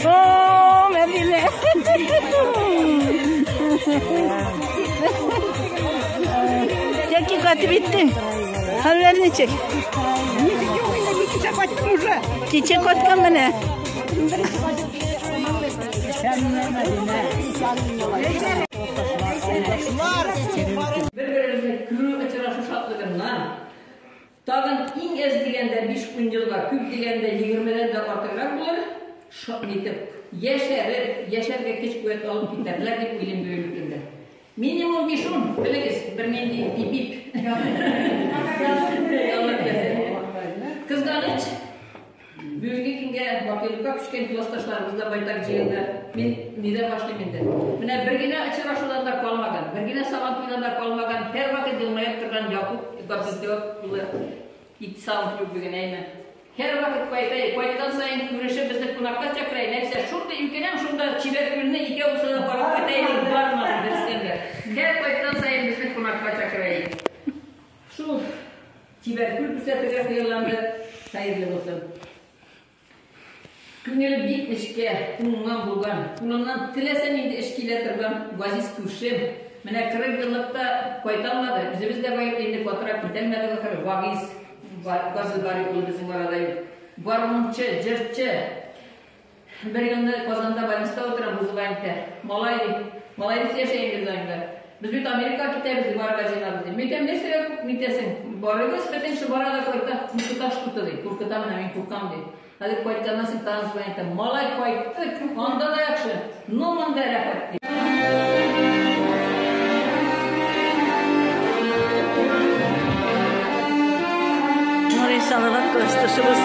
О, Мәдинә. Яки кайтып җиттең. Хәлләр ничек? Ничек юк инде, мин кичә кайттым уже. Кичә кайткан менә. Бер-беребезне күрү, очрашу шатлыгыннан тагын иң әз дигәндә 5-10 елга, күп дигәндә 20-дән дә артыграк булыр, шат итеп, яшәреп, яшәргә көч-куәт алып китәрләр дип уйлыйм бүгенге көндә. Минимум 5-10, белегез, бернинди пип-пип. Кызганыч, бүгенге көнгә бакыйлыкка күчкән классташларыбыз да байтак җыелды. Мин нидән башлыйм инде? Менә бер генә очрашудан да калмаган, бер генә Сабантуйдан да калмаган, һәрвакыт елмаеп торган Якуб Габделтәвап улы Итсамов юк бүген, әйме? Һәрвакыт кайта, кайткан саен күрешеп безне кунакка чакыра, нәрсә, шундый үкенәм, шунда Чибәркүлне икәү булса да барып кайта идек, бармадым, дөрестән дә. Һәр кайткан саен безне кунакка чакыра иде. Шул Чибәркүл күрсәтергә хыялланды, хәерле булсын. Күңеле бик нечкә, уңган булган, кулыннан теләсә нинди эш килә торган газиз күршем, менә 40 еллыкта кайта алмады, үзебез дә баеп инде катырак китәлмәдек ахыры, Вагиз Газелбари улы безнең арада юк. Гармунчы, җырчы. Бер елны Казанда больниста утырам, вызываем итә. Малай ди, малай дип сөйләшә инде без аның белән. Без бит Америкага китәбез ди, барырга җыенабыз ди. Мин әйтәм, нәрсәгә күп нитәсең? Барыгыз, бөтен кеше бара да кайта, куркыта что-то ди. Куркыта менә, мин куркам ди. Хәзер кайтканнан соң тагын звонит итә. Малай кайттык, анда да яхшы, но монда рәхәт ди. Нурый Салават классташыбыз.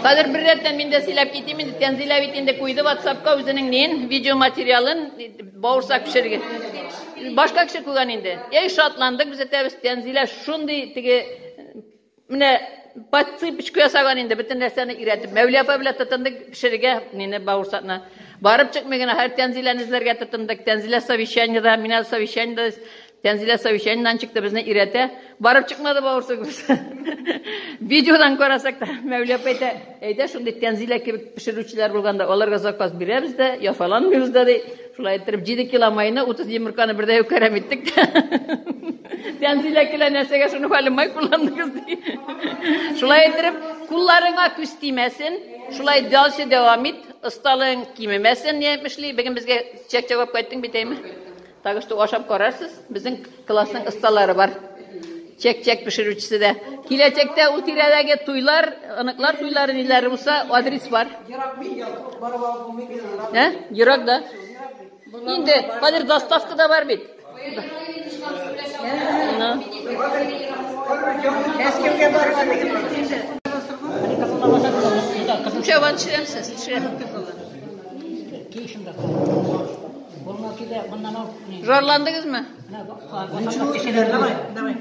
Хәзер бер рәттән мин дә сөйләп китим инде. Тәнзилә бит инде куйды WhatsAppка үзенең нин видео материалын бавырсак пешергән. Башка кеше куйган инде. Эй, шатландык без әйтәбез, Тәнзилә шундый теге менә подсыпочку ясаган инде, бөтен нәрсәне өйрәтеп. Мәүлә апа белән тотындык пешерергә нине бавырсакны. Барып чыкмый гына һәр Тәнзиләне эзләргә тотындык. Тәнзилә совещаниедә, мин әле совещаниедә. Тәнзилә совещаниедән чыкты, безне өйрәтә. Барып чыкмады бавырсагыбыз. Видеодан карасак та, Мәүлә апа әйтә, әйдә шундый Тәнзилә кебек пешерүчеләр булганда, аларга заказ бирәбез дә, яфаланмыйбыз да ди. Шулай иттереп 7 кило майны, 30 йомырканы бердәй үк әрәм иттек тә. Тәнзилә килә, нәрсәгә шуны хәле май кулландыгыз ди. Шулай иттереп, кулларыңа күз тимәсен, шулай дальше дәвам ит, осталыгың кимемәсен, ни әйтмешли. Бүген безгә чәк-чәк алып кайттың бит, әйме? Так что ашап карарсыз, безнең классның осталары бар. Чәк-чәк пешерүчесе дә. Киләчәктә ул тирәдәге туйлар, оныклар туйлары ниләре булса, адрес бар. Ерак бит, барып алып булмый бит. Ә? Ерак да. Инде хәзер доставка да бар бит. Мәскәүгә барып. Чабан төшерәмсез, төшерәм. Жарландыгызмы? Давай, давай.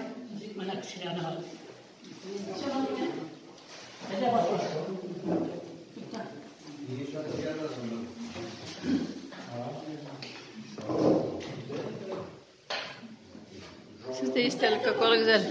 Siz de istelik kakaolu güzel.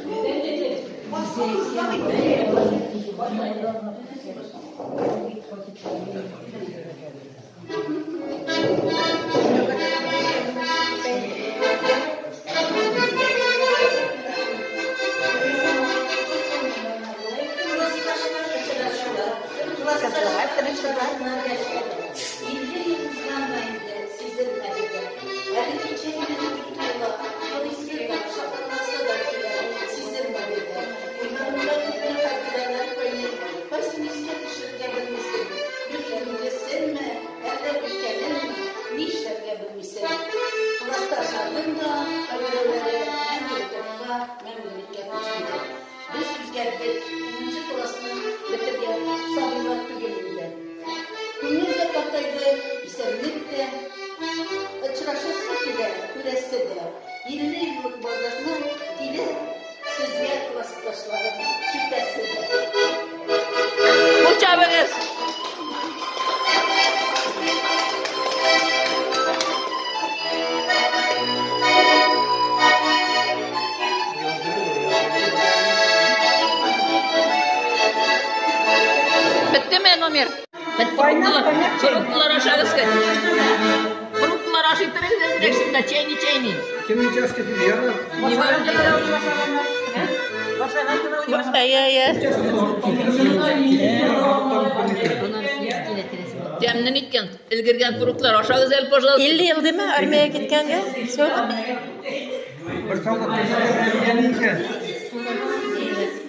Номер. Фруктлар ашагыз. Фруктлар ашыйтырыгыз, да чайни чайни. Кемнең чашкасы ярар? Тәмле ниткән, өлгергән фруктлар ашагыз әле, пожалуйста. 50 ел дими армиягә киткәнгә? Бер солдат икән.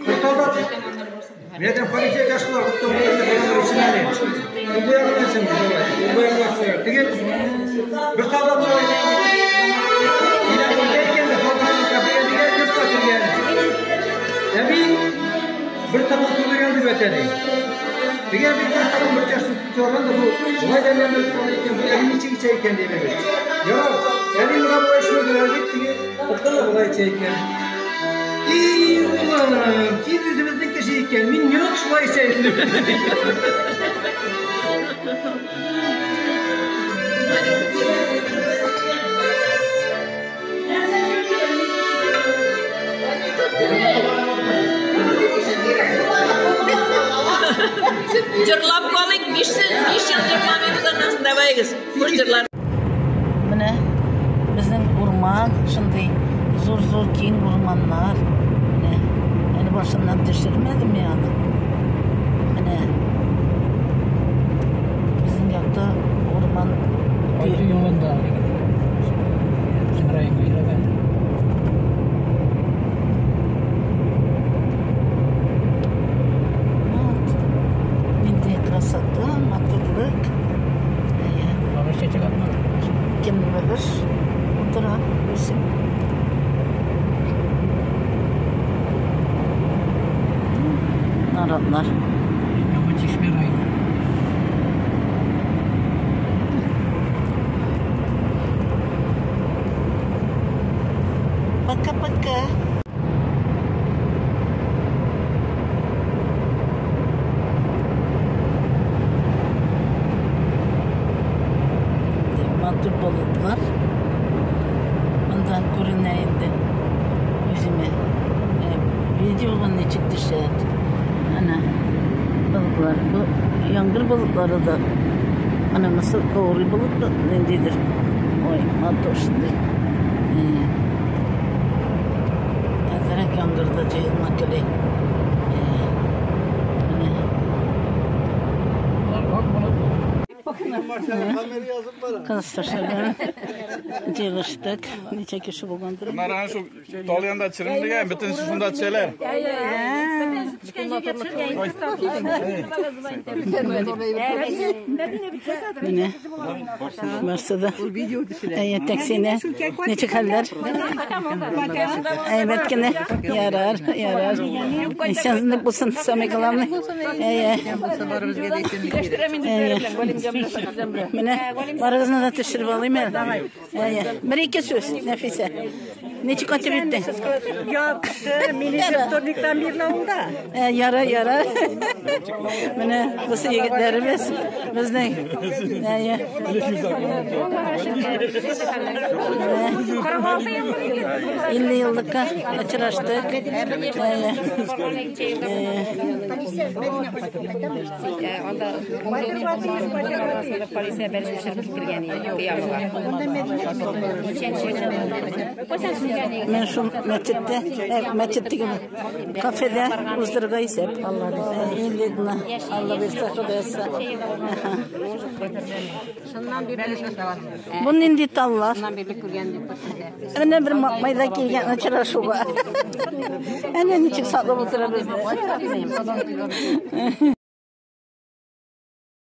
Бер солдат. Рядом полицей чашкалар, кто бер солдат. Бер табак су биргән дип әйтә ди. Теге әби бер табак бер чашка су чыгарган да бу болай да әйләнеп кала икән, бу әби ничек эчә икән дип әби. Ярар, әби менә болай эчмәгән, әле дип теге тоткан да болай эчә икән. И, улым, син үзебезнең кеше икән, мин ничек шулай эчә идем. Җырлап калыйк, 5 ел җырламыйбыз аннан соң, давайгыз. Хуш җырлар. Менә безнең урман, шундый зур-зур киң урманнар. Менә әле башыннан төшермәдем мин аны. Менә безнең якта урман Кайту юлында безнең районга йөргән. Вот. Нинди красота, матурлык. Әйе. Бабай чәчәк атмады. Кемнегеш утыра үсеп. Наратлар. Яңа Чишмә районы. Пока-пока. Матур болытлар. Монда күренә инде үземә. Видеога ничек төшә. Әнә болытлар. Бу яңгыр болытлары да. Әнә насыл каурый болыт ниндидер. Ой, матур шундый. Әзерәк яңгырда җыелма килә. Менә. Алар ак болыт. Классташлар җыелыштык. Ничә кеше булгандыр. Bunlar ana şu Tolyan'da çırım degan, bütün şunda çeler. Менә. Барсы да. Әйе, таксины. Ничек хәлләр? Әйбәт кенә. Ярар, ярар. Исәнлек булсын, самый главный. Әйе. Әйе. Менә барыгызны да төшереп алыйм әле. Әйе. Бер-ике сүз, Нәфисә. Ничек кайтып җиттең? Яхшы, мине вторниктан бирле авылда. Яра, яра. Менә бусы егетләребез безнең. Әйе. Менә 50 еллыкка очраштык. Әйе. Мен шул мәчеттә, мәчет дигән кафеда уздырырга исәп. 50 генә. Алла бирсә, Ходай язса. Бу нинди таллар? Менә бер майда килгән очрашуга. Әнә ничек саклап утыра безне.